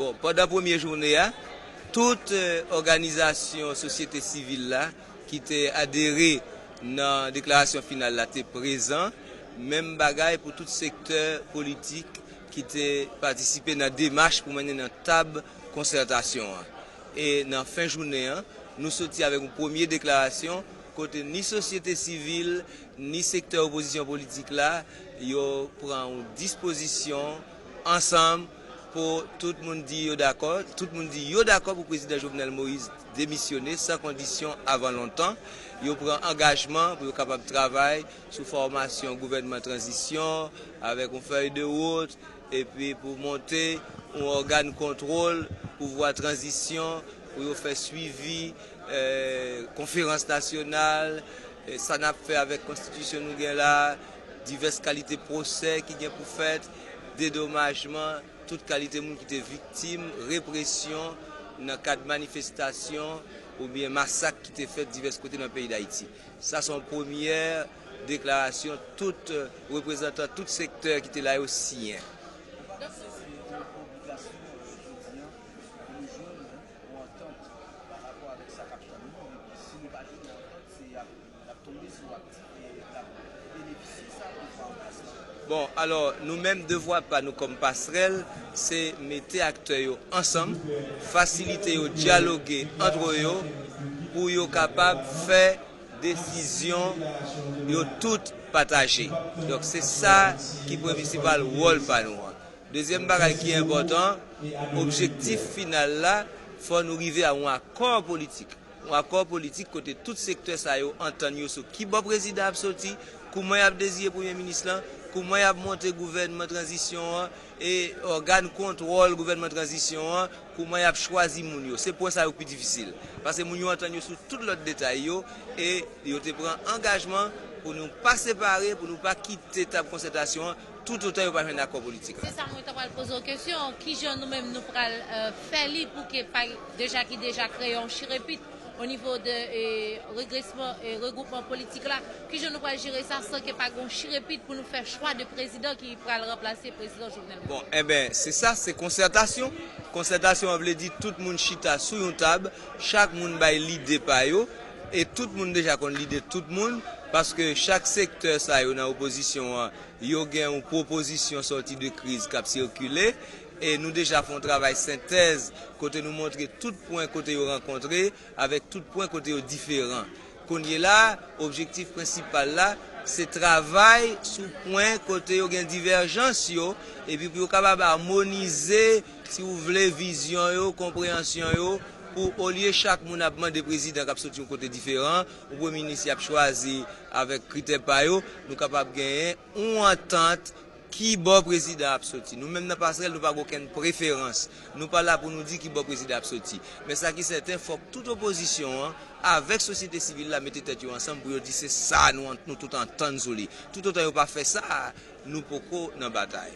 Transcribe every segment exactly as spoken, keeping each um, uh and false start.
Bon, pandan premye jounen an, tout, eh, òganizasyon sosyete sivil la ki te adere nan deklarasyon final la te prezan, menm bagay pou tout sektè politik ki te patisipe nan demach pou mennen nan tab konsètasyon an. E nan fen jounen an, nou soti avèk yon premye deklarasyon kote ni sosyete sivil, ni sektè opozisyon politik la, yo pran yon dispozisyon ansanm pou tout moun di yo dakò, tout moun di yo dakò pou prezidan Jovenel Moïse demisyone san kondisyon avan lontan. Yo pran angajman pou yo kapab travay sou fòmasyon gouvènman tranzisyon avèk yon fèy de wout, epi pou monte yon ògàn kontwòl pouvwa tranzisyon, pou yo fè swivi, eh, konferans nasyonal, eh, sa n ap fè avèk konstitisyon nou gen la, divès kalite pwosè ki gen pou fèt, dedomajman, tout kalite moun ki te viktim represyon nan kad manifestasyon oubyen masak ki te fèt divès kote nan peyi Dayiti. Sa se yon premyè deklarasyon tout, eh, reprezantan tout sektè ki te la yo siyen. Donk, se, se yon obligasyon, jodi a, pou nou jwenn yon antant pa rapò avèk sa k ap tann nou, epi si nou pa jwenn yon antant, se y ap, y ap tonbe sou aktif e y ap benefisye sa pouvwa an plas la. Bon, alò, nou menm, devwa pa nou kòm pasrèl, se mete aktè yo ansanm, fasilite yo dyaloge ant yo, pou yo kapab fè desizyon yo tout pataje. Donk, se sa ki prensipal wòl pa nou an. Dezyèm bagay ki enpòtan, objektif final la, fò nou rive a yon akò politik. Yon akò politik kote tout sektè sa yo antann yo sou ki bò prezidan ap soti, kouman y ap deziye premye minis lan, kouman y ap monte gouvènman tranzisyon an, e ògàn kontwòl gouvènman tranzisyon an, kouman y ap chwazi moun yo. Se pwen sa yo ki pi difisil. Paske moun yo antann yo sou tout lòt detay yo, e yo te pran angajman pou nou pa separe, pou nou pa kite tab konsètasyon an, toutotan yo pa jwenn akò politik la. Se sa mwen ta pral poze w kesyon, kijan nou menm nou pral, eh, fè li pou ke pa, deja ki deja kreye yon chirepit o nivo de, eh, regresman, eh, regwoupman politik la, kijan nou pral jere sa san ke pa gen yon chirepit pou nou fè chwa de prezidan ki pral ranplase prezidan Jovenel Moïse? Bon, enben, se sa, se konsètasyon. Konsètasyon an vle di tout moun chita sou yon tab, chak moun bay lide pa yo, e tout moun deja konn lide tout moun, paske chak sektè sa yo nan opozisyon an, yo gen yon pwopozisyon sòti de kriz k ap sikile, e nou deja fè yon travay sentèz kote nou montre tout pwen kote yo rankontre, avèk tout pwen kote yo diferan. Kounye la, objektif prensipal la, se travay sou pwen kote yo gen divèjans yo, epi pou yo kapab amonize, si w vle, vizyon yo, konpreyansyon yo, pou olye chak moun ap mande prezidan k ap soti yon kote diferan, ou premye minis y ap chwazi avèk kritè pa yo, nou kapab genyen yon antant ki bò prezidan ap soti. Nou menm nan pasrèl, nou pa gen okenn preferans. Nou pa la pou nou di ki bò prezidan ap soti. Men sa ki sèten, fòk tout opozisyon an, avèk sosyete sivil la, mete tèt yo ansanm pou yo di se sa nou, nou tout antann sou li. Toutotan yo pa fè sa, nou poko nan batay.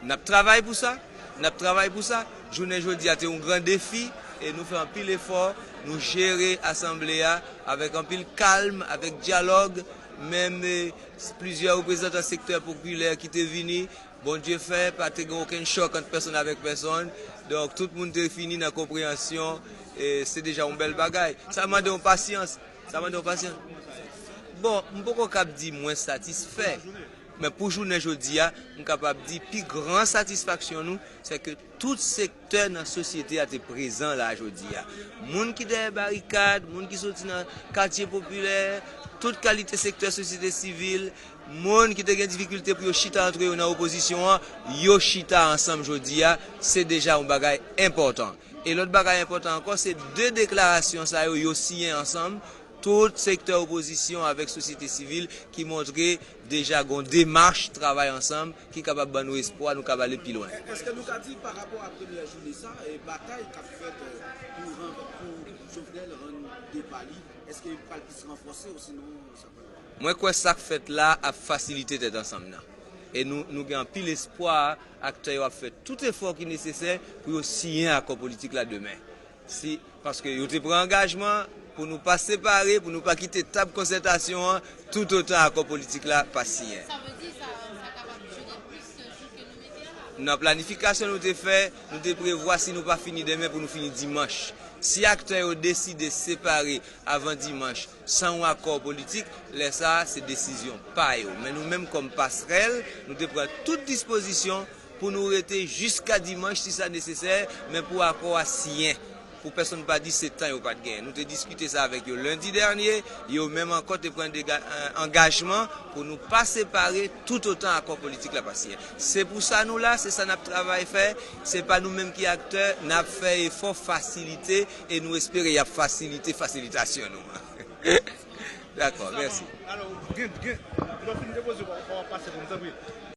N ap travay pou sa, n ap travay pou sa. Jounen jodi a te yon gran defi, e nou fè anpil efò, nou jere asanble a avèk anpil kalm, avèk dyalòg, menm, eh, plizyè reprezantan sektè popilè ki te vini, Bondye fè, pa te gen okenn chòk ant pèsonn avèk pèsonn. Donk, tout moun te fini nan konpreyansyon, e se deja yon bèl bagay. Sa mande yon pasyans. Sa mande yon pasyans. Bon, m poko kab di mwen satisfè. Men pou jounen jodi a, m kapab di pi gran satisfaksyon nou, se ke tout sektè nan sosyete a te prezan la jodi a. Moun ki dèyè barikad, moun ki soti nan katye popilè, tout kalite sektè sosyete sivil, moun ki te gen difikilte pou yo chita antre yo nan opozisyon an, yo chita ansanm jodi a, se deja yon bagay enpòtan. E lòt bagay enpòtan ankò, se de deklarasyon sa yo, yo siyen ansanm, tout sektè opozisyon avèk sosyete sivil ki montre deja gon demach travay ansanm ki kapab ban nou espwa nou ka ale pi lwen. Èske nou ka di pa rapò a premyè jounen sa, e batay k ap fèt, eh, pou ranv-, pou Jovenel rann depa li, èske li pral plis ranfòse osinon sa pral? Mwen kwè sa k fèt la ap fasilite tèt ansanm nan. E nou, nou gen anpil espwa, aktè yo ap fè tout efò ki nesesè pou yo siyen akò politik la demen. Si, paske yo te pran angajman pou nou pa separe, pou nou pa kite tab konsètasyon an, toutotan akò politik la pa siyen. Sa vle di sa, sa kapab dire plis ke jou ke nou mete a la. Nan planifikasyon nou te fè, nou te prevwa si nou pa fini demen pou nou fini dimanch. Si aktè yo deside separe avan dimanch san yon akò politik, lè sa a se desizyon pa yo. Men nou menm kòm pasrèl, nou te pran tout dispozisyon pou nou rete jiska dimanch si sa nesesè, men pou akò a siyen. Pou pèsonn pa di se tan yo pa t genyen. Nou te diskite sa avèk yo lendi dènye, yo menm ankò te pran dega- eh, angajman pou nou pa separe toutotan akò politik la pa siyen. Se pou sa nou la, se sa n ap travay fè, se pa nou menm ki aktè, n ap fè efò fasilite e nou espere y ap fasilite fasilitasyon nou an. Dakò, mèsi. Alò, gen, gen, lè w fin depoze, w ap pase pou m, tanpri.